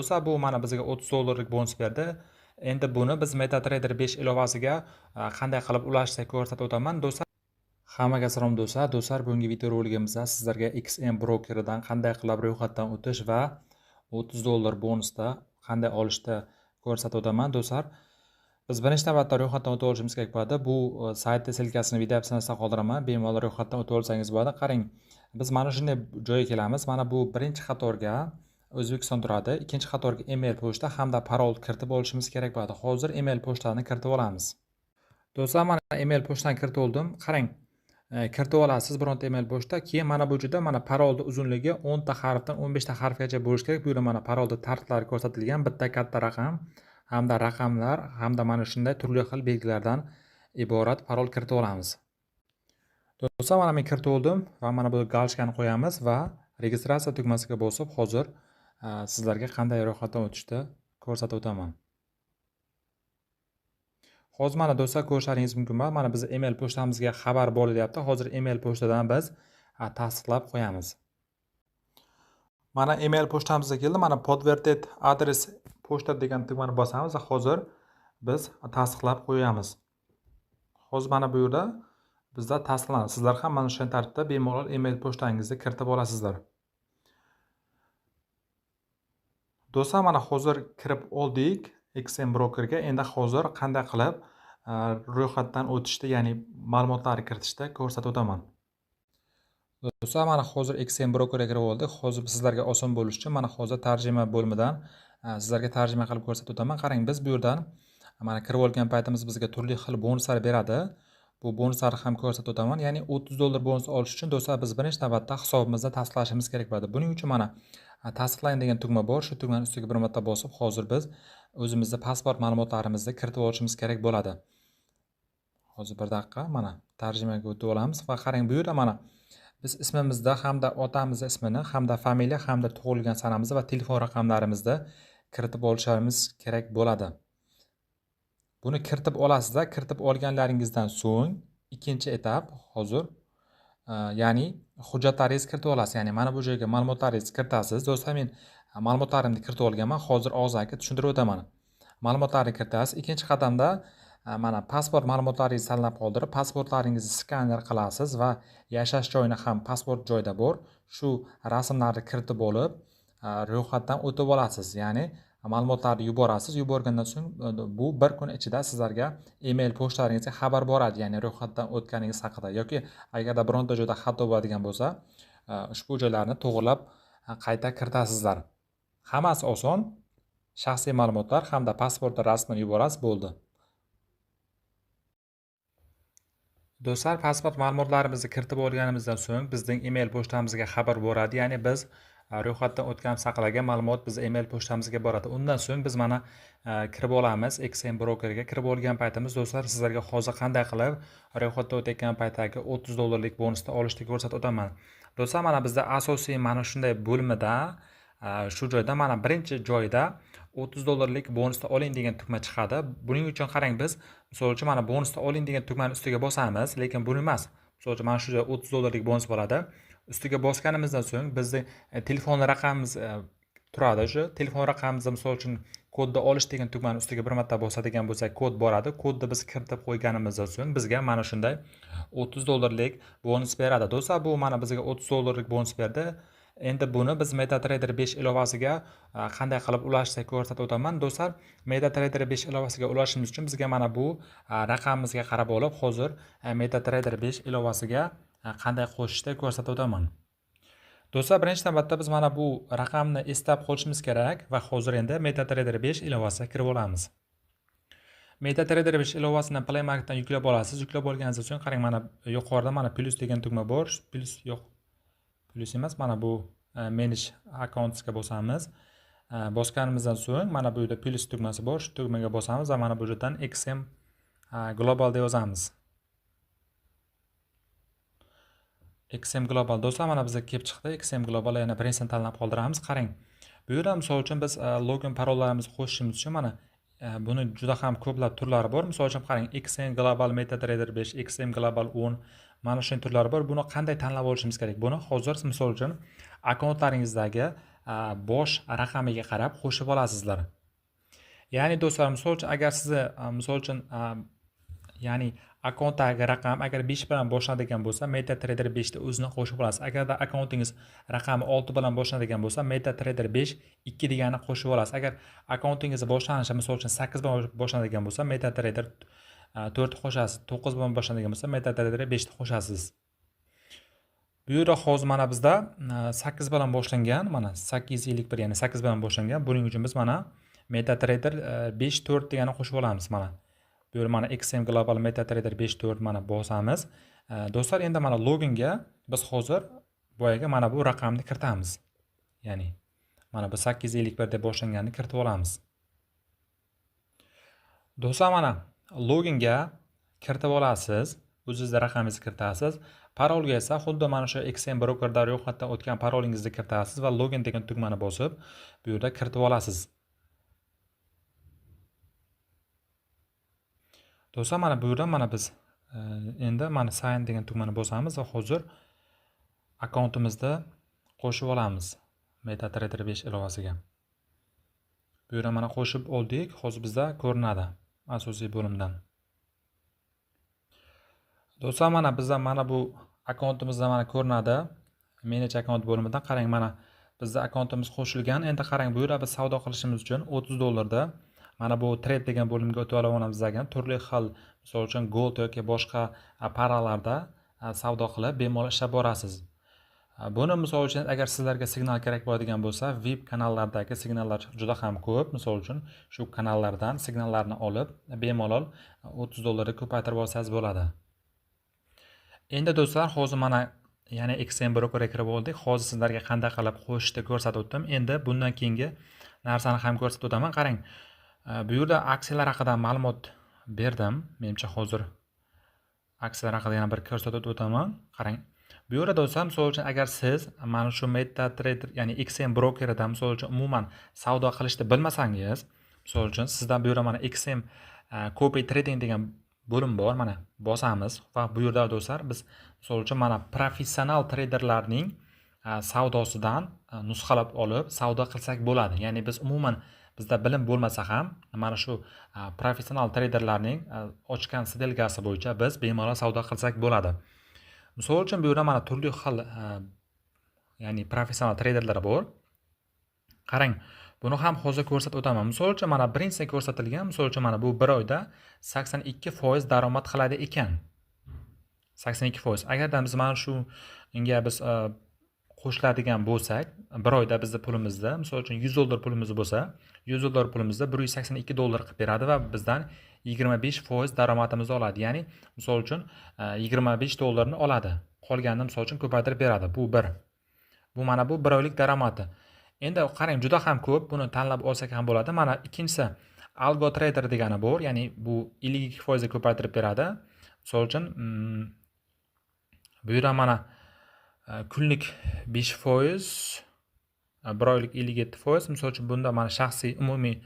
Do'stlar, bu mana bizga 30 dollarlik bonus berdi. Endi buni biz MetaTrader 5 ilovasiga qanday qilib ulashni ko'rsatib o'taman. Do'stlar, hammaga salom do'stlar. Do'stlar, bugungi videoroligimizda sizlarga XM brokeridan qanday qilib ro'yxatdan o'tish va 30 dollar bonusda qanday olishni ko'rsatib o'taman. Do'stlar, biz birinchi navbatda ro'yxatdan o'tib olishimiz kerak bo'ladi. Bu saytni ссылкасini video описаниесida qoldiraman. Bemalol ro'yxatdan o'tib olsangiz bo'ladi. Qarang, biz mana shunday joyga kelamiz. Mana bu birinchi qatorga O'zbekiston turadi. Ikkinchi qatorga email pochta hamda parol kiritib olishimiz kerak bo'ladi. Hozir email pochtani kiritib olamiz. Do'stlar, mana email pochtani kiritib oldim. Qarang, kiritib olasiz bironta email pochta. Keyin mana bu joyda mana parolni uzunligi 10 ta harfdan 15 ta harfgacha bo'lishi kerak. Bu yerda mana parolda tartiblari ko'rsatilgan. Bitta katta raqam hamda raqamlar hamda mana shunday turli xil belgilardan iborat parol kiritib olamiz. Do'stlar, mana men kiritib oldim va mana bu galchkani qo'yamiz va registratsiya tugmasiga bosib hozir sizlarga qanday ro'yxatdan o'tishni ko'rsatib o'taman. Hozir mana do'stlar ko'rishlaringiz mumkin. Mana biz email pochtamizga xabar bo'lyapti. Hozir email pochtadan biz tasdiqlab qo'yamiz. Mana email pochtamizga keldi. Mana подтвердить адрес pochta degan tugmani bosamiz va hozir biz tasdiqlab qo'yamiz. Hozir mana bu yerda bizda tasdiqlanadi. Sizlar ham mana shunday tartibda bemalol email pochtangizni kiritib olasizlar. Do'stlar, mana hozir kirib oldik XM brokerga. Endi hozir qanday qilib ro'yxatdan o'tishni, ya'ni ma'lumotlarni kiritishni ko'rsatib o'taman. Do'stlar, mana hozir XM brokerga kirib oldik. Hozir sizlarga oson bo'lishi uchun mana hozir tarjima bo'limidan sizlarga tarjima qilib ko'rsatib o'taman. Qarang, biz bu yerdan mana kirib olgan paytimiz bizga turli xil bonuslar beradi. Bu bonuslarni ham ko'rsatib o'taman. Ya'ni 30 dollar bonus olish uchun do'stlar biz birinchi navbatda hisobimizni tasdiqlashimiz kerak bo'ladi. Buning uchun mana tasdiqlang degan tugma bor. Shu tugmani ustiga bir marta bosib, hozir biz o'zimizni pasport ma'lumotlarimizni kiritib olishimiz kerak bo'ladi. Hozir bir daqiqa mana tarjimaga o'tib olamiz va qarang, bu yerda mana biz ismimizda hamda otamiz ismini, hamda familiya, hamda tug'ilgan sanamizni va telefon raqamlarimizni kiritib olishimiz kerak bo'ladi. Buni kiritib olasizda, kiritib olganlaringizdan so'ng ikkinchi etap hozir, ya'ni hujjatlaringizni kiritib olasiz. Ya'ni mana bu joyga ma'lumotlaringizni kiritasiz. Do'stlar, men ma'lumotlarimni kiritib olganman. Hozir og'zaki tushuntirib o'taman. Ma'lumotlarni kiritasiz. Ikkinchi qadamda mana pasport ma'lumotlaringizni tanlab qoldirib, pasportlaringizni skaner qilasiz va yashash joyini ham pasport joyda bor. Shu rasmlarni kiritib olib, ro'yxatdan o'tib olasiz. Ya'ni ma'lumotlarni yuborasiz. Yuborgandan so'ng bu bir kun ichida sizlarga email pochtalaringizga xabar boradi, ya'ni ro'yxatdan o'tganingiz haqida yoki agarda bironta joyda xato bo'ladigan bo'lsa, ushbu joylarni to'g'rilab qayta kiritasizlar. Hammasi oson. Shaxsiy ma'lumotlar hamda pasportni rasmini yuborasiz, bo'ldi. Do'stlar, pasport ma'lumotlarimizni kiritib olganimizdan so'ng bizning email pochtamizga xabar boradi. Ya'ni biz ro'yxatdan o'tganimiz haqidagi ma'lumot biz email pochtamizga boradi. Undan so'ng biz mana kirib olamiz XM brokerga. Kirib olgan paytimiz do'stlar sizlarga hozir qanday qilib ro'yxatdan o'tayotgan paytdagi 30 dollarlik bonusni olishni ko'rsatib o'taman. Do'stlar, mana bizda asosiy mana shunday bo'limida shu joyda mana birinchi joyda 30 dollarlik bonusni oling degan tugma chiqadi. Buning uchun qarang, biz misol uchun mana bonusni oling degan tugmani ustiga bosamiz, lekin buni emas. Misol uchun mana shu joyda 30 dollarlik bonus bo'ladi. Ustiga bosganimizdan so'ng bizning telefon raqamimiz turadi. O'sha telefon raqamimizni misol uchun kodni olish degan tugmani ustiga bir marta bosadigan bo'lsak, kod boradi. Kodni biz kiritib qo'yganimizdan so'ng bizga mana shunday 30 dollarlik bonus beradi. Do'stlar, bu mana bizga 30 dollarlik bonus berdi. Endi buni biz MetaTrader 5 ilovasiga qanday qilib ulashni ko'rsatib o'taman. Do'stlar, MetaTrader 5 ilovasiga ulashimiz uchun bizga mana bu raqamimizga qarab olib, hozir MetaTrader 5 ilovasiga qanday qo'shishni ko'rsatib o'taman. Do'stlar, birinchi navbatda biz mana bu raqamni eslab qolishimiz kerak va hozir endi MetaTrader 5 ilovasiga kirib olamiz. MetaTrader 5 ilovasini Play Marketdan yuklab olasiz. Yuklab olganingizdan so'ng qarang, mana yuqorida mana plus degan tugma bor. Plus yo'q. Plus emas, mana bu manage accountsga bosamiz. Bosganimizdan so'ng mana bu yerda plus tugmasi bor. Shu tugmaga bosamiz va mana bu yerdan XM Global deb yozamiz. XM Global do'stlar, mana bizga kelib chiqdi. XM Global yana birinchisini tanlab qoldiramiz. Qarang, bu yerda misol uchun biz login parollarimizni qo'shishimiz uchun mana buni juda ham ko'plab turlari bor. Misol uchun qarang, XM Global MetaTrader 5, XM Global 10 mana shunday turlari bor. Buni qanday tanlab olishimiz kerak? Buni hozir misol uchun akkauntlaringizdagi bosh raqamiga qarab qo'shib olasizlar. Ya'ni do'stlar, misol uchun agar sizni misol uchun ya'ni akkauntdagi raqam agar 5 bilan boshlanadigan bo'lsa, MetaTrader 5 ni o'zini qo'shib olasiz. Agarda akkauntingiz raqami 6 bilan boshlanadigan bo'lsa, MetaTrader 5 2 deganini qo'shib olasiz. Agar akkauntingiz boshlanishi misol uchun 8 bilan boshlanadigan bo'lsa, MetaTrader 4 qo'shasiz. 9 bilan boshlanadigan bo'lsa, MetaTrader 5 ni qo'shasiz. Bu yerda hozir mana bizda 8 bilan boshlangan, mana 851, ya'ni 8 bilan boshlangan. Buning uchun biz mana MetaTrader 5 4 deganini qo'shib olamiz mana. Bu yerda mana XM Global MetaTrader 5 4 mana bosamiz. Do'stlar, endi mana loginga biz hozir boyaga mana bu raqamni kiritamiz. Ya'ni mana bu 851 deb boshlanganini kiritib olamiz. Do'stlar, mana loginga kiritib olasiz, o'zingizni raqamingizni kiritasiz. Parolga esa xuddi mana shu XM brokerda ro'yxatdan o'tgan parolingizni kiritasiz va login degan tugmani bosib, bu yerda kiritib olasiz. Do'stlar, mana bu yerda mana biz endi mana sign degan tugmani bosamiz va hozir akkauntimizni qo'shib olamiz MetaTrader 5 ilovasiga. Bu yerda mana qo'shib oldik, hozir bizda ko'rinadi asosiy bo'limdan. Do'stlar, mana bizda mana bu akkauntimizda mana ko'rinadi. Manage account bo'limidan qarang, mana bizda akkauntimiz qo'shilgan. Endi qarang, bu yerda biz savdo qilishimiz uchun $30 da mana bu trade degan bo'limga o'tib olamiz degan turli xil, misol uchun gold yoki boshqa paralarda savdo qilib bemalol ishlab borasiz. Buni misol uchun agar sizlarga signal kerak bo'ladigan bo'lsa, VIP kanallardagi signallar juda ham ko'p. Misol uchun shu kanallardan signallarni olib bemalol $30 ga ko'paytirib olsangiz bo'ladi. Endi do'stlar, hozir mana yana XM brokerga kirib oldik. Hozir sizlarga qanday qilib qo'shishni ko'rsatib o'tdim. Endi bundan keyingi narsani ham ko'rsatib o'taman. Qarang, bu yerda aksiyalar haqida ma'lumot berdim. Menimcha hozir aksiyalar haqida yana bir ko'rsatib o'taman. Qarang, bu yerda do'stlar, misol uchun agar siz mana shu MetaTrader, ya'ni XM brokerida misol uchun umuman savdo qilishni bilmasangiz, misol uchun sizdan bu yerda mana XM copy trading degan bo'lim bor, mana bosamiz va bu yerda do'stlar biz misol uchun mana professional traderlarning savdosidan nusxalab olib savdo qilsak bo'ladi. Ya'ni biz umuman bizda bilim bo'lmasa ham mana shu professional traderlarning ochgan sdelkasi bo'yicha biz bemalol savdo qilsak bo'ladi. Misol uchun bu yerda mana turli xil ya'ni professional traderlar bor. Qarang, buni ham hozir ko'rsatib o'taman. Misol uchun mana birinchisi ko'rsatilgan, misol uchun mana bu bir oyda 82% daromad qiladi ekan. 82%. Agarda biz mana shunga biz qo'shiladigan bo'lsak, bir oyda bizni pulimizda, misol uchun $100 pulimiz bo'lsa, $100 pulimizda $182 qilib beradi va bizdan 25% daromadimizni oladi. Ya'ni misol uchun $25 oladi. Qolganini misol uchun ko'paytirib beradi. Bu bir. Bu mana bu bir oylik daromadi. Endi qarang, juda ham ko'p, buni tanlab olsak ham bo'ladi. Mana ikkinchisi Algo Trader degani bor, ya'ni bu 52% ko'paytirib beradi. Misol uchun bu yerda mana kunlik 5%, bir oylik 57%. Misol uchun bunda mana shaxsiy umumiy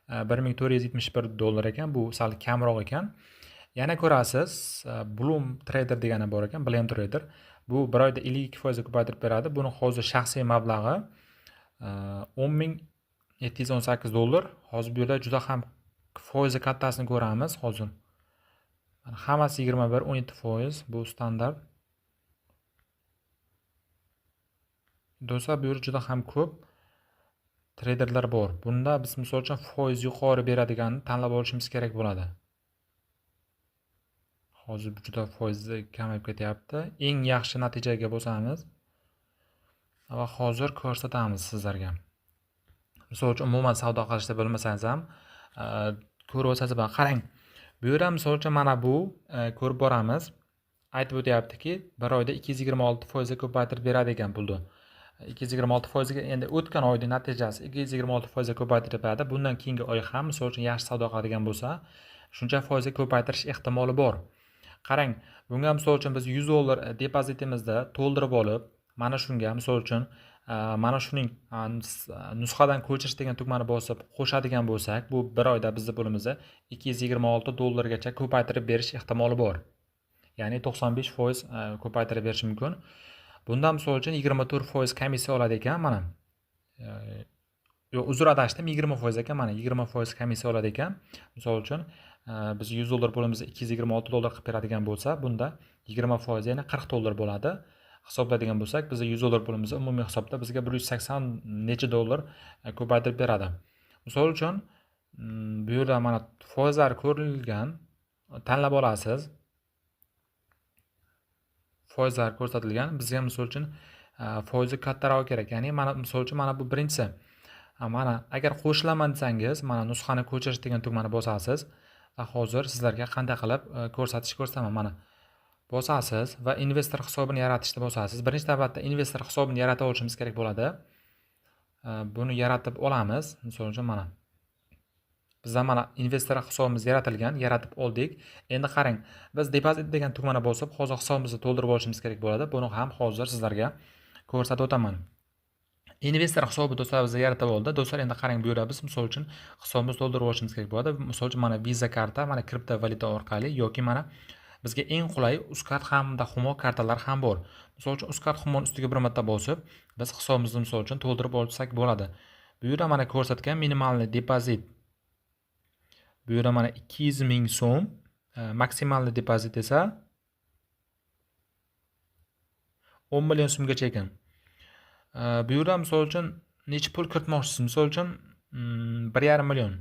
$1471 ekan, bu sal kamroq ekan. Yana ko'rasiz, Bloom Trader degani bor ekan, Bloom Trader. Bu bir oyda 52% ko'paytirib beradi. Buni hozir shaxsiy mablag'i $10,718. Hozir bu yerda juda ham foizi kattasini ko'ramiz hozir. Mana hammasi 21-17%, bu standart. Do'stlar, bu yerda juda ham ko'p traderlar bor. Bunda biz misol uchun foiz yuqori beradiganini tanlab olishimiz kerak bo'ladi. Hozir juda foizi kamayib ketyapti. Eng yaxshi natijaga bosamiz va hozir ko'rsatamiz sizlarga. Misol uchun umuman savdo qilishni bilmasangiz ham ko'rib olsangiz bo'ladi. Qarang, bu yerda misol uchun mana bu ko'rib boramiz. Aytib o'tyaptiki, bir oyda 226% ko'paytirib beradi ekan pulni. 226% ga endi o'tgan oyning natijasi 226% ko'paytirib beradi. Bundan keyingi oy ham misol uchun yaxshi savdo qiladigan bo'lsa, shuncha foizga ko'paytirish ehtimoli bor. Qarang, bunga misol uchun biz $100 depozitimizni to'ldirib olib, mana shunga misol uchun mana shuning nusxadan ko'chirish degan tugmani bosib qo'shadigan bo'lsak, bu bir oyda bizni pulimizni $226 gacha ko'paytirib berish ehtimoli bor. Ya'ni 95% ko'paytirib berish mumkin. Bundan misol uchun 24% komissiya oladi ekan mana. Yo'q, uzr, adashdim, 20% ekan. Mana 20% komissiya oladi ekan. Misol uchun, biz 100 dollar pulimizni 226 dollar qilib beradigan bo'lsa, bunda 20%, ya'ni 40 dollar bo'ladi. Hisoblaydigan bo'lsak, biz 100 dollar pulimizni umumiy hisobda bizga 180 necha dollar ko'paytirib beradi. Misol uchun, bu yerda mana foizlar ko'rilgan, tanlab olasiz. Foizlar ko'rsatilgan. Bizga misol uchun foizi kattaroq kerak. Ya'ni mana misol uchun mana bu birinchisi. Mana agar qo'shilaman desangiz, mana nusxani ko'chirish degan tugmani bosasiz va hozir sizlarga qanday qilib ko'rsatish ko'rsataman. Mana bosasiz va investor hisobini yaratishni bosasiz. Birinchi navbatda investor hisobini yaratib olishimiz kerak bo'ladi. Buni yaratib olamiz. Misol uchun mana bizda mana investor hisobimiz yaratilgan, yaratib oldik. Endi qarang, biz depozit degan tugmani bosib, hozir hisobimizni to'ldirib olishimiz kerak bo'ladi. Buni ham hozir sizlarga ko'rsatib o'taman. Investor hisobi do'stlar bizda yaratib oldi. Do'stlar, endi qarang, bu yerda biz misol uchun hisobimizni to'ldirib olishimiz kerak bo'ladi. Misol uchun mana Visa karta, mana kriptovalyuta orqali yoki mana bizga eng qulay Uzcard hamda Humo kartalar ham bor. Misol uchun Uzcard Humoning ustiga bir marta bosib, biz hisobimizni misol uchun to'ldirib olsak bo'ladi. Bu yerda mana ko'rsatgan minimalniy depozit. Bu yerda mana 200 ming so'm, maksimalniy depozit esa 10 million so'mgacha ekan. Bu yerda misol uchun necha pul kiritmoqchisiz? Misol uchun 1,5 million.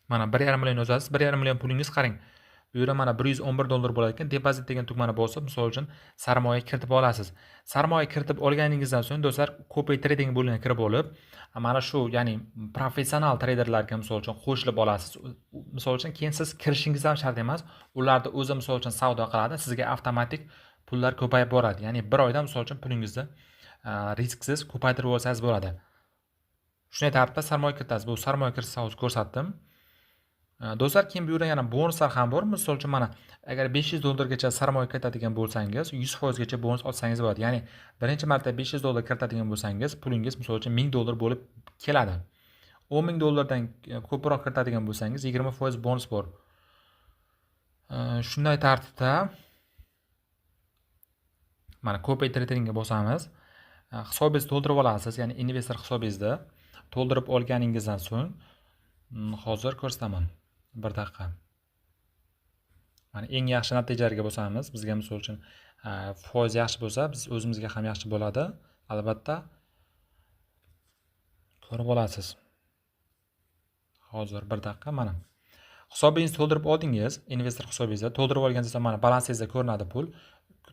Mana 1,5 million yozasiz. 1,5 million pulingiz qarang. Bu yerda mana 111 dollar bo'lar ekan. Depozit degan tugmani bosib, misol uchun sarmoya kiritib olasiz. Sarmoya kiritib olganingizdan so'ng do'stlar, copy trading bo'limiga kirib olib, mana shu, ya'ni professional treyderlarga misol uchun qo'shilib olasiz. Misol uchun keyin siz kirishingiz ham shart emas. Ularda o'zi misol uchun savdo qiladi, sizga avtomatik pullar ko'payib boradi. Ya'ni bir oyda misol uchun pulingizni risksiz ko'paytirib olsangiz bo'ladi. Shunday tartibda sarmoya kiritasiz. Bu sarmoya kiritishni hozir ko'rsatdim. Do'stlar, keyin bu yerda yana bonuslar ham bor. Misol uchun mana agar 500 dollargacha sarmoya kiritadigan bo'lsangiz, 100% gacha bonus olsangiz bo'ladi. Ya'ni birinchi marta 500 dollar kiritadigan bo'lsangiz, pulingiz misol uchun 1000 dollar bo'lib keladi. 10 ming dollardan ko'proq kiritadigan bo'lsangiz, 20% bonus bor. Shunday tartibda mana copy tradingga bosamiz. Hisobingizni to'ldirib olasiz, ya'ni investor hisobingizni to'ldirib olganingizdan so'ng, hozir ko'rsataman. Bir daqiqa. Mana eng yaxshi natijalarga bosamiz. Bizga misol uchun foiz yaxshi bo'lsa, biz o'zimizga ham yaxshi bo'ladi. Albatta ko'rib olasiz. Hozir bir daqiqa mana. Hisobingizni to'ldirib oldingiz, investor hisobingizni to'ldirib olganingizdan mana balansingizda ko'rinadi pul.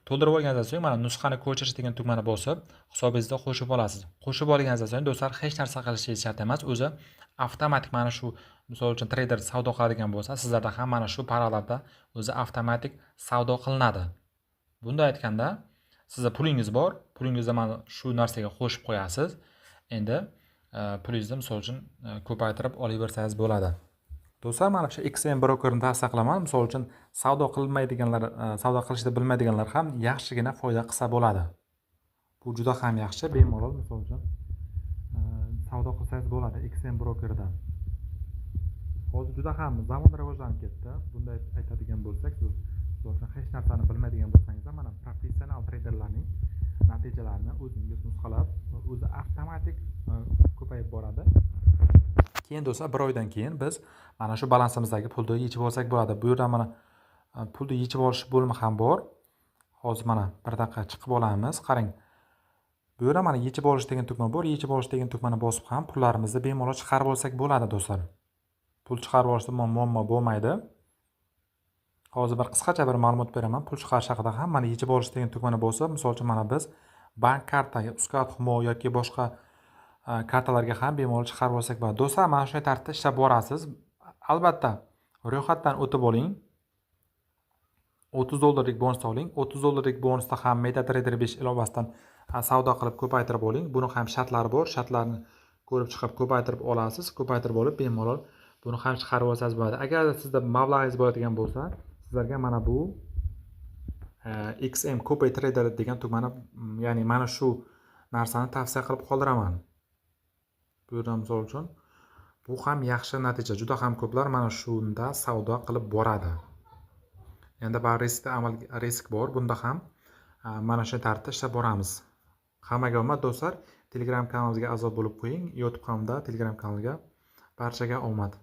To'ldirib olganingizdan so'ng mana nusxani ko'chirish degan tugmani bosib, hisobingizda qo'shib olasiz. Qo'shib olganingizdan so'ng do'stlar hech narsa qilishingiz shart emas. O'zi avtomatik mana shu misol uchun treyder savdo qiladigan bo'lsa, sizlarda ham mana shu paralarda o'zi avtomatik savdo qilinadi. Bunda aytganda, sizda pulingiz bor, pulingizni mana shu narsaga qo'shib qo'yasiz. Endi pulingizni misol uchun ko'paytirib olaversangiz bo'ladi. Do'stlar, mana shu XM brokerini tavsiya qilaman. Misol uchun savdo qilmaydiganlar, savdo qilishni bilmaydiganlar ham yaxshigina foyda qilsa bo'ladi. Bu juda ham yaxshi, bemalol misol uchun savdo qilsangiz bo'ladi XM brokerida. Hozir juda ham zamon rivojlanib ketdi. Bunday aytadigan bo'lsak, siz misol uchun hech narsani bilmaydigan bo'lsangiz ham mana professional treyderlarning natijalarini o'zingiz nusxalab, o'zi avtomatik ko'payib boradi. Keyin do'stlar, bir oydan keyin biz mana shu balansimizdagi pulni yechib olsak bo'ladi. Bu yerda mana pulni yechib olish bo'limi ham bor. Hozir mana bir daqiqa chiqib olamiz. Qarang. Bu yerda mana yechib olish degan tugma bor. Yechib olish degan tugmani bosib ham pullarimizni bemalol chiqarib olsak bo'ladi do'stlar. Pul chiqarib olishda muammo bo'lmaydi. Hozir bir qisqacha bir ma'lumot beraman. Pul chiqarish haqida ham mana yechib olish degan tugmani bosib, misol uchun mana biz bank kartaga, Uzcard, Humo yoki boshqa kartalarga ham bemalol chiqarib olsak bo'ladi. Do'stlar, mana shunday tartibda ishlab borasiz. Albatta, ro'yxatdan o'tib oling. 30 dollarlik bonus oling. 30 dollarlik bonusda ham MetaTrader 5 ilovasidan savdo qilib ko'paytirib oling. Buni ham shartlari bor. Shartlarni ko'rib chiqib ko'paytirib olasiz. Ko'paytirib olib bemalol buni ham chiqarib olsangiz bo'ladi. Agar sizda mablag'ingiz bo'ladigan bo'lsa, sizlarga mana bu XM Copy Trader degan tugmani, ya'ni mana shu narsani tavsiya qilib qoldiraman. Bu yerda misol uchun bu ham yaxshi natija. Juda ham ko'plar mana shunda savdo qilib boradi. Endi bor riskda amal risk bor. Bunda ham mana shu tartibda ishlab boramiz. Hammaga omad, do'stlar. Telegram kanalimizga a'zo bo'lib qo'ying. YouTube hamda Telegram kanaliga. Barchaga omad.